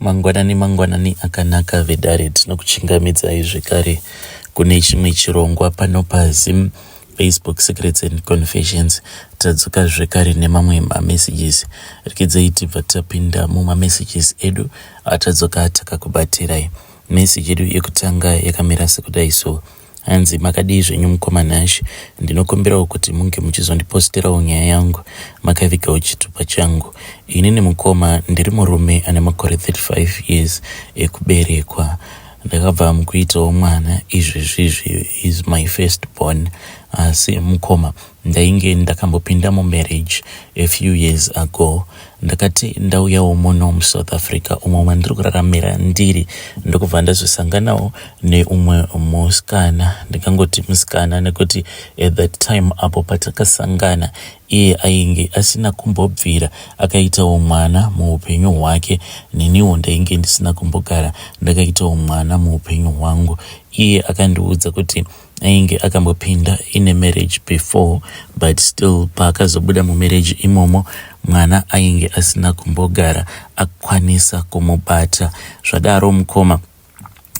Mangwanani mangwanani akanaka vedare, tinokuchingamidzai zvekare kune chimwe chirongwa pano paZim Facebook Secrets and Confessions. Tadzoka zvekare nemamwe mamessages. Rekidzai tibva tapinda mumamessages edu atadzoka takakubatirai. Message yedu yekutanga yakamira sekudai so. Hanzi makadii zvenyu mukoma Nash, ndinokumbirawo kuti munge muchizondiposterawo nyaya yangu makavigawo chitupa changu. Inini mukoma ndiri murume ane makore 35 years ekuberekwa. Ndakabva mukuitawo mwana izvezvizvi is my first born. Asi mukoma Ndainge ndakambopinda mumarriage a few years ago. Ndakati ndauyawo muno muSouth Africa umo mandiri kuraramira ndiri ndokubva ndazosanganawo neumwe musikana. Ndingangoti musikana nekuti at that time apo patakasangana iye ainge asina kumbobvira akaitawo mwana muupenyu hwake. Neniwo ndainge ndisina kumbogara ndakaitawo mwana muupenyu hwangu. Iye akandiudza kuti Ainge akambopinda in a marriage before but still paakazobuda mumarriage imomo mwana ainge asina kumbogara akwanisa kumubata. Zvadaro mukoma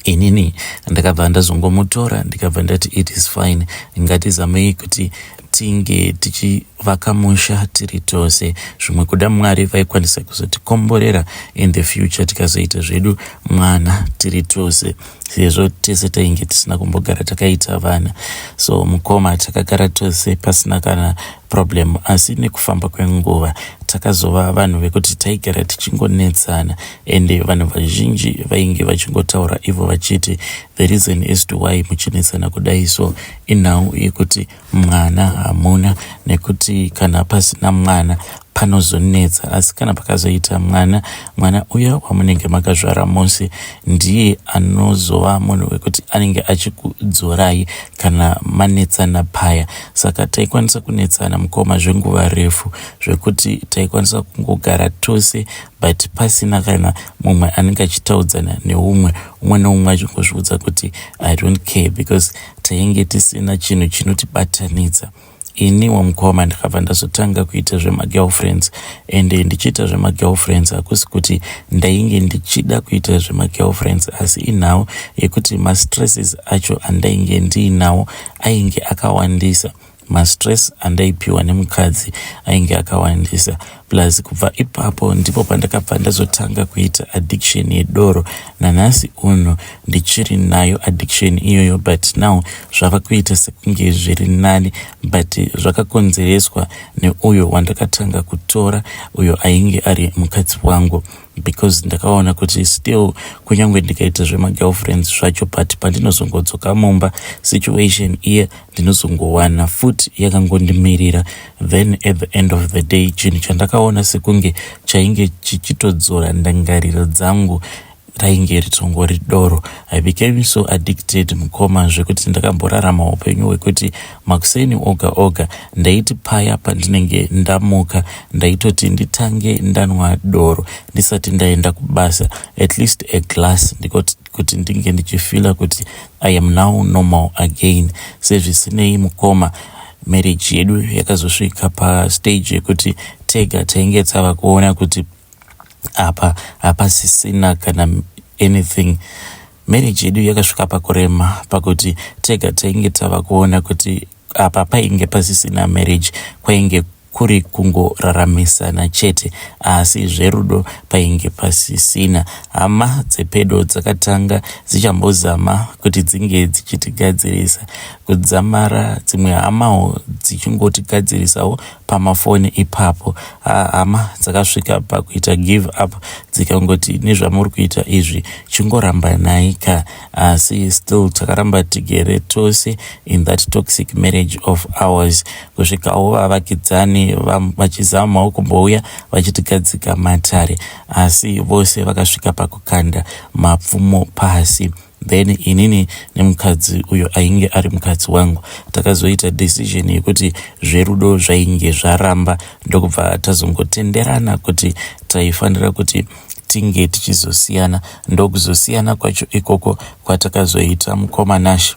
inini ndakabva ndazongomutora ndikabva ndati it is fine ngatizamei kuti tinge tichivaka musha tiri tose zvimwe kuda Mwari vaikwanisa kuzotikomborera in the future tikazoita zvedu mwana tiri tose. Sezvo tese tainge tisina kumbogara takaita vana, so mukoma takagara tose pasina kana problem. Asi nekufamba kwenguva takazova vanhu vekuti taigara tichingonetsana, ende vanhu vazhinji vainge vachingotaura ivo vachiti the reason as to why muchinetsana kudai so inhau yekuti mwana hamuna, nekuti kana pasina mwana panozonetsa. Asi kana pakazoita mwana, mwana uya wamunenge makazvara mose ndiye anozova munhu wekuti anenge achikudzorai kana manetsana paya. Saka taikwanisa kunetsana mukoma zvenguva refu zvekuti taikwanisa kungogara tose but pasina kana mumwe anenge achitaudzana neumwe, umwe neumwe achingozviudza kuti I don't care, because tainge tisina chinhu chinotibatanidza. Iniwo mukoma ndakabva ndazotanga kuita zvemagirlfriends, ende ndichiita zvemagirlfriends hakusi kuti ndainge ndichida kuita zvemagirlfriends, asi inhau yekuti mastresses acho andainge ndiinawo ainge akawandisa. Mastress andaipiwa nemukadzi ainge akawandisa, plus kubva ipapo ndipo pandakabva ndazotanga kuita addiction yedoro. Nanhasi uno ndichiri nayo addiction iyoyo, but now zvava kuita sekunge zviri nani, but zvakakonzereswa neuyo wandakatanga kutora, uyo ainge ari mukadzi wangu, because ndakaona kuti still kunyange ndikaita zvemagirlfriends zvacho, but pandinozongodzoka mumba situation iye ndinozongowana futi yakangondimirira. Then at the end of the day chinhu chandakaona sekunge chainge chichitodzora ndangariro dzangu rainge ritongori doro. I became so addicted mukoma zvekuti ndakamborarama upenyu hwekuti makuseni oga oga ndaiti paya pandinenge ndamuka ndaitoti nditange ndanwa doro ndisati ndaenda kubasa, at least a glass, ndikoti kuti ndinge ndichifila kuti I am now normal again. Sezvisinei mukoma, marriage yedu yakazosvika pastage yekuti tega tainge tava kuona kuti apa hapasisina kana anything. Marriage yedu yakasvika pakurema pakuti tega tainge tava kuona kuti apa painge pasisina marriage, kwainge kuri kungoraramisana chete, asi zverudo painge pasisina. Hama dzepedo dzakatanga dzichambozama kuti dzinge dzichitigadzirisa kudzamara dzimwe hamawo dzichingotigadzirisawo pamafoni ipapo. Hama dzakasvika pakuita give up dzikangoti nezvamuri kuita izvi chingorambanai ka. Asi still takaramba tigere tose in that toxic marriage of ours kusvikawo vavakidzani vachizamawo kumbouya vachitigadzika matare, asi vose vakasvika pakukanda mapfumo pasi. Then inini nemukadzi uyo ainge ari mukadzi wangu takazoita decision yekuti zverudo zvainge zvaramba, ndokubva tazongotenderana kuti taifanira kuti tinge tichizosiyana. Ndokuzosiyana kwacho ikoko kwatakazoita mukoma Nash.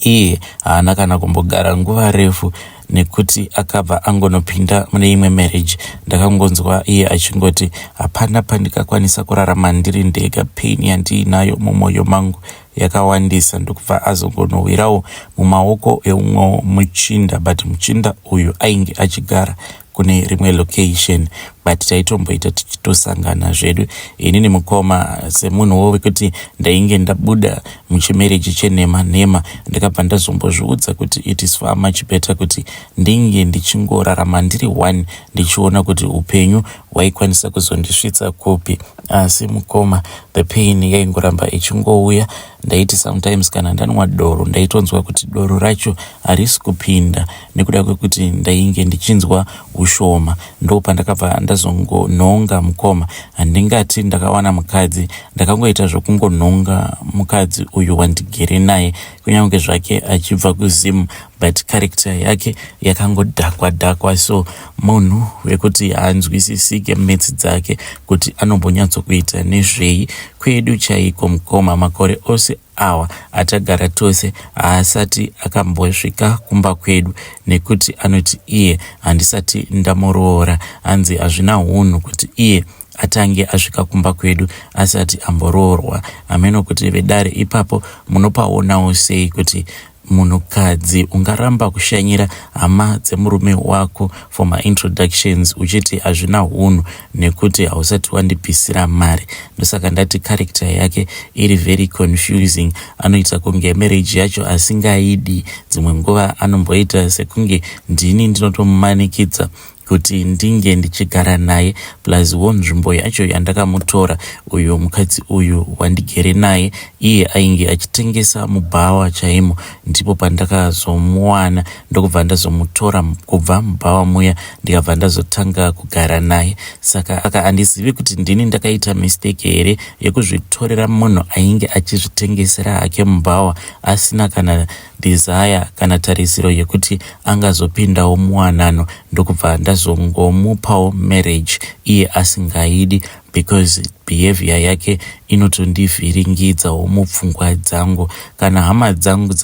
Iye haana kana kumbogara nguva refu. nekuti akabva angonopinda mune imwe marriage. Ndakangonzwa iye achingoti hapana pandikakwanisa kurarama ndiri ndega, pain yandiinayo mumwoyo mangu yakawandisa, ndokubva azongonowirawo mumaoko eumwewo muchinda, but muchinda uyu ainge achigara kune rimwe location, but taitomboita tichitosangana zvedu. Inini mukoma, semunhuwo wekuti ndainge ndabuda muchimarriage chenhema nhema, ndakabva ndazombozviudza kuti it is far much better kuti ndinge ndichingorarama ndiri one, ndichiona kuti upenyu hwaikwanisa kuzondisvitsa kupi. Asi mukoma, the pain yaingoramba ichingouya. Ndaiti sometimes kana ndanwa doro, ndaitonzwa kuti doro racho harisi kupinda nekuda kwekuti ndainge ndichinzwa ushoma. Ndo pandakabva ndazongonhonga mukoma. Handingati ndakawana mukadzi, ndakangoita zvokungonhonga mukadzi uyu wandigere naye. Kunyange zvake achibva kuZimu, but character yake yakangodhakwa dhakwa, so munhu wekuti haanzwisisike maths dzake kuti anombonyatsokuita nezvei. Kwedu chaiko mukoma, makore ose awa atagara tose, haasati akambosvika kumba kwedu nekuti anoti iye handisati ndamuroora. Hanzi hazvina unhu kuti iye atange asvika kumba kwedu asati amboroorwa. Hameno kuti vedare ipapo munopaonawo sei, kuti munhukadzi ungaramba kushanyira hama dzemurume wako for maintroductions uchiti hazvina unhu nekuti hausati wandibvisira mari. Ndosaka ndati character yake iri very confusing. Anoita kunge marriage yacho asingaidi. Dzimwe nguva anomboita sekunge ndini ndinotomumanikidza kuti ndinge ndichigara naye. Plus wo nzvimbo yacho yandakamutora uyu mukadzi uyu wandigere naye, iye ainge achitengesa mubhawa chaimo. Ndipo pandakazomuwana, ndokubva ndazomutora kubva mubhawa muya, ndikabva ndazotanga kugara naye. Saka aka handizivi kuti ndini ndakaita mistake here yekuzvitorera munhu ainge achizvitengesera hake mubhawa, asina kana desire kana tarisiro yekuti angazopindawo muwanano, ndokubva ndazongomupawo marriage iye asingaidi, because behavior yake inotondivhiringidzawo mupfungwa dzangu. Kana hama dzangu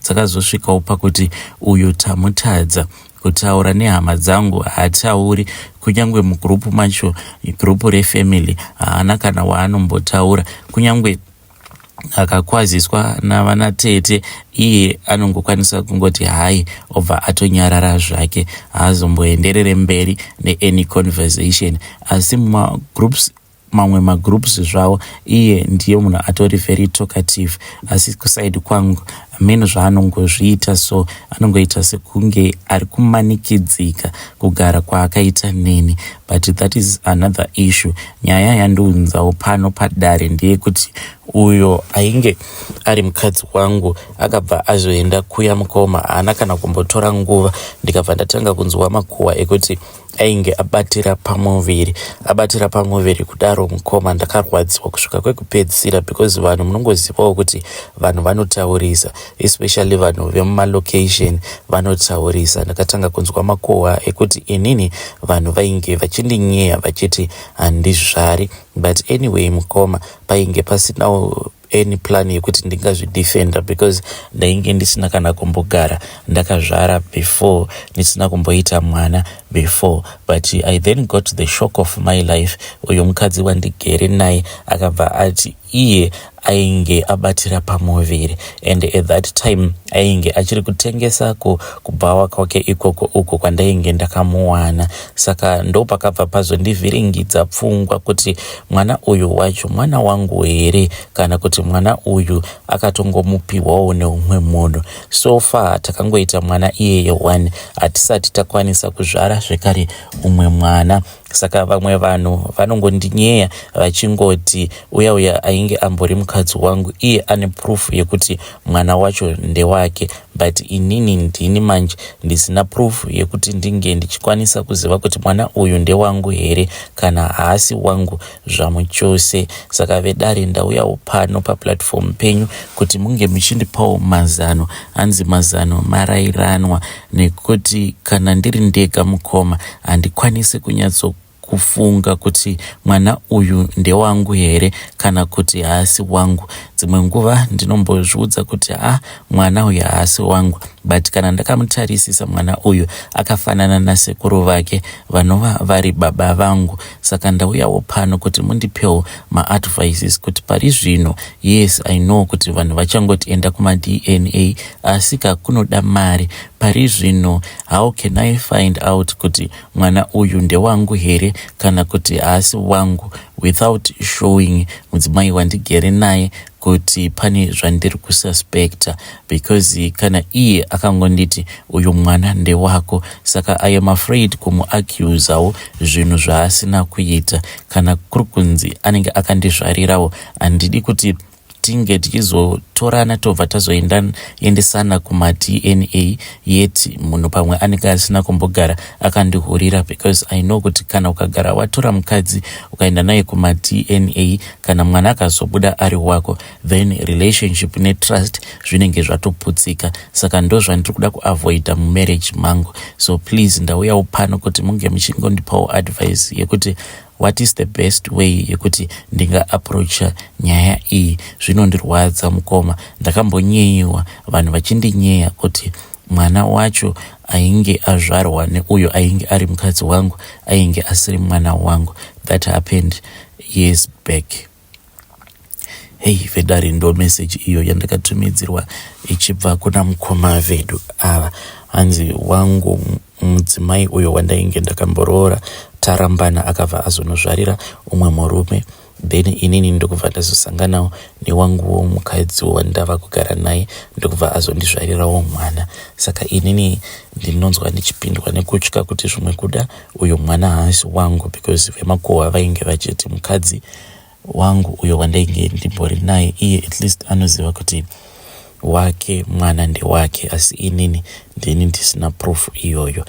dzakazosvikawo pakuti uyu tamutadza kutaura nehama dzangu, haatauri. Kunyange mugurupu macho, gurupu refamily, haana kana waanombotaura. Kunyange akakwaziswa navana tete, iye anongokwanisa kungoti hai, obva atonyarara zvake, haazomboenderere mberi neany conversation. Asi mumagroups, mamwe magroups zvavo, iye ndiye munhu atori very talkative. Asi kuside kwangu hameno zvaanongozviita, so anongoita sekunge ari kumanikidzika kugara kwaakaita neni, but that is another issue. Nyaya yandiunzawo pano padare ndeyekuti uyo ainge ari mukadzi wangu akabva azoenda kuya mukoma. Haana kana kumbotora nguva, ndikabva ndatanga kunzwa makuhwa ekuti ainge abatira pamuviri. Abatira pamuviri kudaro mukoma, ndakarwadziwa kusvika kwekupedzisira, because vanhu munongozivawo kuti vanhu vanotaurisa, especially vanhu vemumalocation vanotaurisa. Ndakatanga kunzwa makuhwa ekuti inini vanhu vainge vachindinyeya vachiti handizvari. But anyway mukoma, painge pasinawo any plan yekuti ndingazvidefenda, because ndainge ndisina kana kumbogara ndakazvara before, ndisina kumboita mwana before. But I then got the shock of my life. Uyu mukadzi wandigere naye akabva ati iye ainge abatira pamuviri, and at that time ainge achiri kutengesa kubhawa kwake ikoko, uko kwandainge ndakamuwana. Saka ndo pakabva pazondivhiringidza pfungwa kuti mwana uyu wacho mwana wangu here, kana kuti mwana uyu akatongomupiwawo neumwe munhu. So far takangoita mwana iyeye one, hatisati takwanisa kuzvara zvekare umwe mwana. Saka vamwe vanhu vanongondinyeya vachingoti uya uya ainge ambori mukadzi wangu, iye ane proof yekuti mwana wacho ndewake, but inini ndini manje ndisina proof yekuti ndinge ndichikwanisa kuziva kuti mwana uyu ndewangu here kana haasi wangu zvamuchose. Saka vedare, ndauyawo pano paplatform penyu kuti munge muchindipawo mazano. Hanzi mazano marayiranwa, nekuti kana ndiri ndega mukoma, handikwanisi kunyatso kufunga kuti mwana uyu ndewangu here kana kana kuti haasi wangu. Dzimwe nguva ndinombozviudza kuti ha mwana uyu haasi wangu but kana ndakamutarisisa mwana uyu akafanana nasekuru vake vanova vari baba vangu. Saka ndauyawo pano kuti mundipewo maadvices kuti pari zvino yes I know kuti vanhu vachangoti enda kumaDNA asi ka kunoda mari. Pari zvino how can I find out kuti mwana uyu ndewangu here kana kuti haasi wangu without showing mudzimai wandigere naye kuti pane zvandiri kususpecta because kana iye akangonditi uyu mwana ndewako saka I am afraid kumuaccusawo zvinhu zvaasina kuita kana kuri kunzi anenge akandizvarirawo handidi kuti tinge tichizotorana tobva tazoendesana kumaDNA yet munhu pamwe anenge asina kumbogara akandihurira because I know kuti kana ukagara watora mukadzi ukaenda naye kumaDNA kana mwana akazobuda ari wako then relationship netrust zvinenge zvatoputsika saka ndo zvandiri kuda kuavoida mumarriage mangu so please ndauyawo pano kuti munge muchingondipawo advice yekuti what is the best way yekuti ndingaapproacha nyaya iyi zvinondirwadza mukoma ndakambonyeyiwa vanhu vachindinyeya kuti mwana wacho ainge azvarwa neuyo ainge ari mukadzi wangu ainge asiri mwana wangu that happened years back hei vedare ndo meseji iyo yandakatumidzirwa ichibva kuna mukoma vedu ava hanzi wangu mudzimai uyo wandainge ndakamboroora tarambana akabva azonozvarira umwe murume then inini ndokubva ndazosanganawo newanguwo mukadzi wandava kugara naye ndokubva azondizvarirawo mwana saka inini ndinonzwa ndichipindwa nekutya kuti zvimwe kuda uyo mwana haasi wangu because vemakuhwa vainge vachiti mukadzi wangu uyo wandainge ndimbori naye iye at least anoziva kuti wake mwana ndewake asi inini ndini ndisina proof iyoyo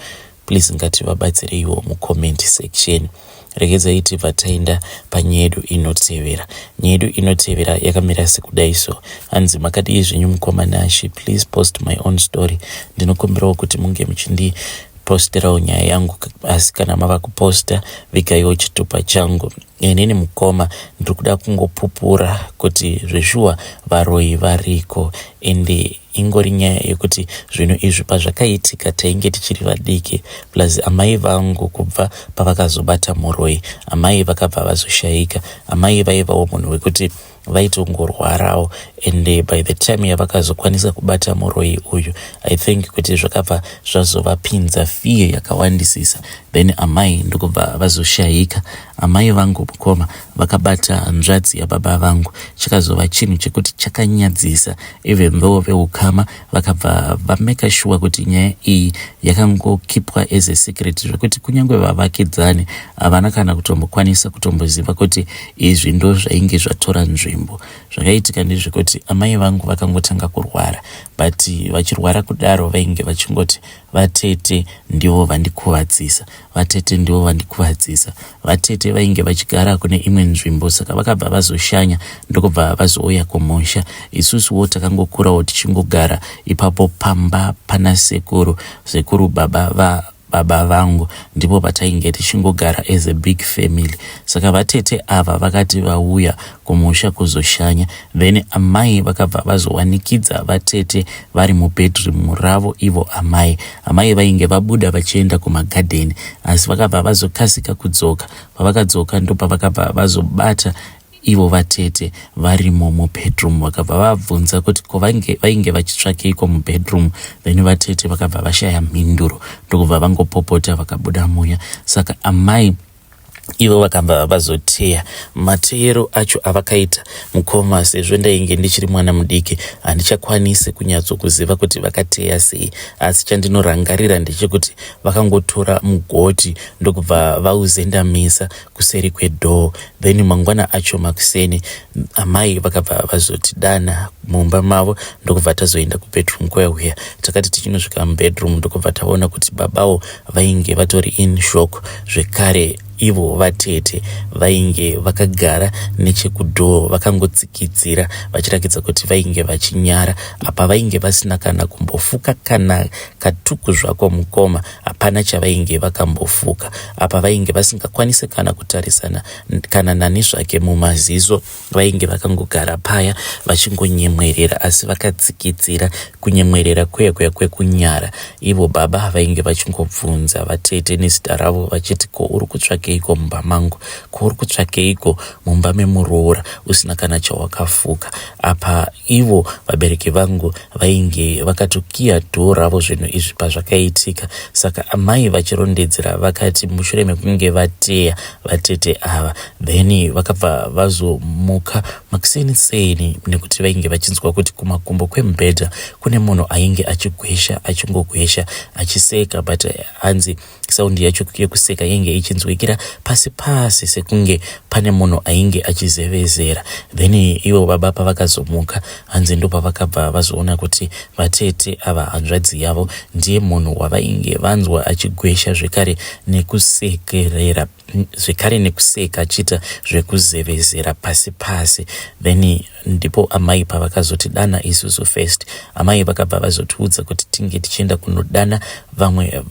please ngativabatsireiwo mucomment section regedzai tibva taenda panyaya yedu inotevera nyaya yedu inotevera yakamira sekudai so hanzi makadii zvenyu mukoma Nashe please post my own story ndinokumbirawo kuti munge muchindiposterawo nyaya yangu asi kana mava kuposta vigaiwo chitupa changu inini mukoma ndiri kuda kungopupura kuti zveshuwa varoi variko ende ingori nyaya yekuti zvinhu izvi pazvakaitika tainge tichiri vadiki plus amai vangu kubva pavakazobata muroi amai vakabva vazoshayika amai vaivawo munhu wekuti vaitongorwarawo ende by the time yavakazokwanisa kubata muroi uyu I think kuti zvakabva zvazovapinza fear yakawandisisa then amai ndokubva vazoshayika amai vangu mukoma vakabata hanzvadzi yababa vangu chakazova chinhu chekuti chakanyadzisa even though veukama vakabva vamake sure kuti nyaya iyi yakangokipwa as a secret zvekuti kunyange vavakidzani havana kana kutombokwanisa kutomboziva kuti izvi ndo zvainge zvatora nzvimbo zvakaitika ndezvekuti amai vangu vakangotanga kurwara but vachirwara kudaro vainge vachingoti vatete ndivo vandikuvadzisa vatete ndivo vandikuvadzisa vatete vainge vachigara kune imwe nzvimbo saka vakabva vazoshanya ndokubva vazouya kumusha isusuwo takangokurawo tichingogara ipapo pamba pana sekuru sekuru baba va baba vangu ndipo patainge tichingogara as a big family saka vatete ava vakati vauya kumusha kuzoshanya then amai vakabva vazowanikidza vatete vari mubedroom ravo ivo amai amai vainge vabuda vachienda kumagadheni asi vakabva vazokasika kudzoka pavakadzoka ndopavakabva vazobata ivo vatete varimo mubedroom vakabva vabvunza kuti ko vainge vachitsvakeiko mubedroom then vatete vakabva vashaya mhinduro ndokubva vangopopota vakabuda muya saka amai ivo vakabva vazoteya mateyero acho avakaita mukoma sezvo ndainge ndichiri mwana mudiki handichakwanisi kunyatsokuziva kuti vakateya sei asi chandinorangarira ndechekuti vakangotora mugoti ndokubva vauzendamisa kuseri kwedoor then mangwana acho makuseni amai vakabva vazotidana mumba mavo ndokubva tazoenda kubedroom kweuya takati tichinosvika mubedroom ndokubva taona kuti babawo vainge vatori in shock zvekare. Ivo vatete vainge vakagara nechekudoor vakangotsikitsira vachirakidza kuti vainge vachinyara. Apa vainge vasina kana kumbofuka kana katuku zvako mukoma, hapana chavainge vakambofuka. Apa vainge vasingakwanise kana kutarisana kana nani zvake mumaziso. Vainge vakangogara paya vachingonyemwerera asi vakatsikitsira kunyemwerera kuya kuya kwekunyara. Ivo baba vainge vachingobvunza vatete nezita ravo vachiti ko uri kutsvakeiko mumba mangu? Ko uri kutsvakeiko mumba memuroora usina kana chawakafuka? Apa ivo vabereki vangu vainge vakatokiya dhoo ravo zvinhu izvi pazvakaitika. Saka amai vachirondedzera vakati mushure mekunge vateya vatete ava then vakabva vazomuka makuseni seni nekuti vainge vachinzwa kuti kumakumbo kwemubhedha kune munhu ainge achigwesha achingogwesha achiseka but hanzi Saundi yacho yekuseka yainge ichinzwikira pasi pasi sekunge pane munhu ainge achizevezera. Then ivo baba pavakazomuka hanzi ndopavakabva vazoona kuti vatete ava hanzvadzi yavo ndiye munhu wavainge vanzwa achigwesha zvekare nekusekerera zvekare nekuseka achiita zvekuzevezera pasi pasi. Then Ndipo amai pavakazoti dana isusu first. Amai vakabva vazotiudza kuti tinge tichienda kunodana vamwe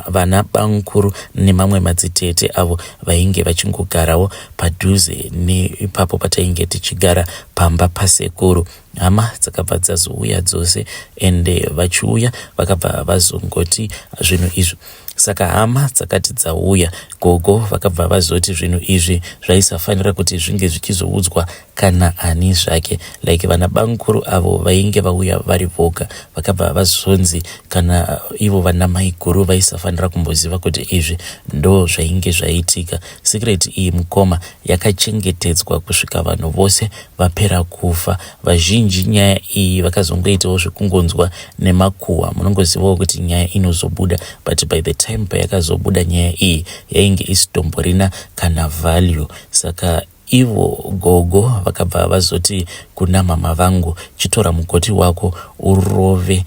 vana bamkuru nemamwe madzitete avo vainge vachingogarawo padhuze neipapo patainge tichigara pamba pasekuru. Hama dzakabva dzazouya dzose ende vachiuya vakabva vazongoti zvinhu izvi Saka hama dzakati dzauya, gogo vakabva vazoti zvinhu izvi zvaisafanira kuti zvinge zvichizoudzwa kana ani zvake. Like vana bamkuru avo vainge vauya vari voga vakabva vazonzi kana ivo vana maiguru vaisafanira kumboziva kuti izvi ndo zvainge zvaitika. Secret iyi mukoma yakachengetedzwa kusvika vanhu vose vapera kufa. Vazhinji nyaya iyi vakazongoitawo zvekungonzwa nemakuhwa. Munongozivawo kuti nyaya inozobuda but by the time payakazobuda nyaya iyi yainge isitomborina kana value. Saka ivo gogo vakabva vazoti kuna mama vangu chitora mugoti wako urove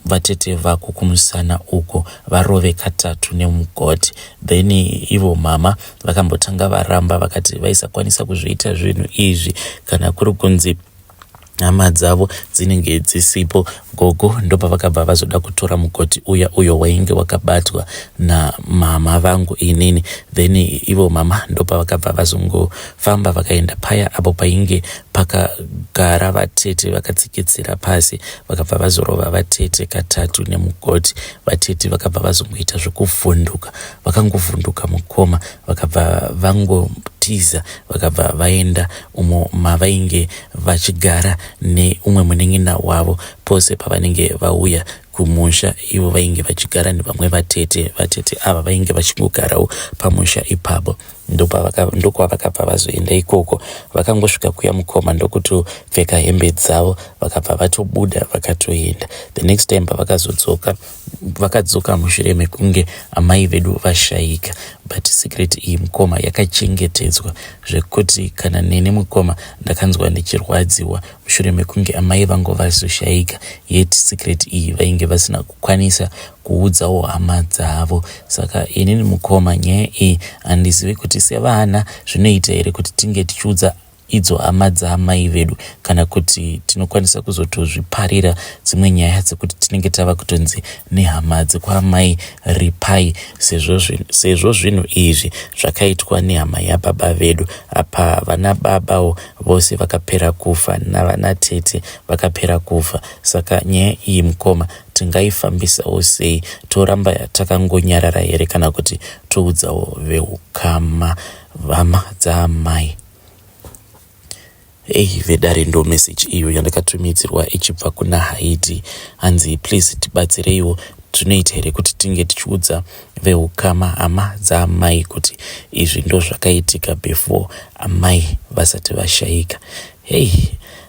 vatete vako kumusana uko varove katatu nemugoti. Then ivo mama vakambotanga varamba vakati vaisakwanisa kuzviita zvinhu izvi kana kuri kunzi hama dzavo dzinenge dzisipo. Gogo ndopavakabva vazoda kutora mugoti uya uyo wainge wakabatwa namama vangu inini. Then ivo mama ndopavakabva vazongofamba vakaenda paya apo painge pakagara vatete vakatsikitsira pasi vakabva vazorova vatete katatu nemugoti. Vatete vakabva vazongoita zvekuvhunduka Vakangovhunduka mukoma vakabva vangotiza vakabva vaenda umo mavainge vachigara neumwe munin'ina wavo pose pavanenge vauya kumusha ivo vainge vachigara nevamwe vatete. Vatete ava vainge vachingogarawo pamusha ipapo ndokwavakabva vazoenda ikoko. Vakangosvika kuya mukoma ndokutopfeka hembe dzavo vakabva vatobuda vakatoenda. The next time pavakazodzoka Vakadzoka mushure mekunge amai vedu vashaika but secret iyi mukoma yakachengetedzwa zvekuti kana neni mukoma ndakanzwa ndichirwadziwa mushure mekunge amai vangu vazoshaika yet secret iyi vainge vasina kukwanisa kuudzawo hama dzavo saka inini mukoma nyaya iyi handizivi kuti sevana zvinoita here kuti tinge tichiudza idzo hama dzaamai vedu kana kuti tinokwanisa kuzotozviparira dzimwe nyaya dzekuti tinenge tava kutonzi nehama dzekwaamai ripai sezvo sezvo zvinhu izvi zvakaitwa nehama yababa vedu apa vana babawo vose vakapera kufa navana tete vakapera kufa saka nyaya iyi mukoma tingaifambisawo sei toramba takangonyarara here kana kuti toudzawo veukama hama dzaamai Hey vedare ndo message iyo yandakatumidzirwa ichibva kuna Haiti hanzi please tibatsireiwo zvinoita here kuti tinge tichiudza veukama hama dzaamai kuti izvi ndo zvakaitika before amai vasati vashaika. Hey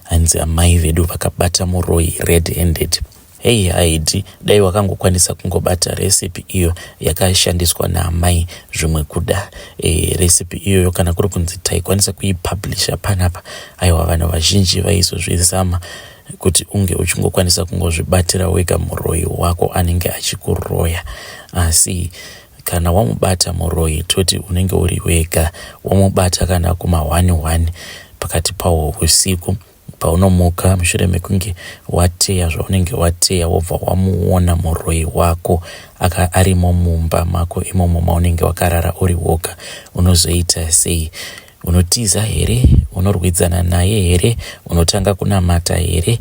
hanzi amai vedu vakabata muroyi red handed. Hey Haidi, dai wakangokwanisa kungobata recipe iyo yakashandiswa naamai zvimwe kuda e, recipe iyoyo kana kuri kunzi taikwanisa kuipublisha panapa, aiwa vanhu vazhinji vaizozvizama kuti unge uchingokwanisa kungozvibatira wega muroyi wako anenge achikuroya asi. Kana wamubata muroyi, toti unenge uri wega, wamubata kana kuma 1 1 pakati pahwo usiku, paunomuka mushure mekunge wateya zvaunenge wateya, wobva wamuona muroyi wako aka arimo mumba mako imomo maunenge wakarara uri woga, unozoita sei? Unotiza here? Unorwidzana naye here? Unotanga kunamata here?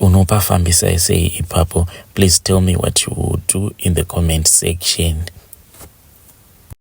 Unopafambisa sei ipapo? Please tell me what you will do in the comment section.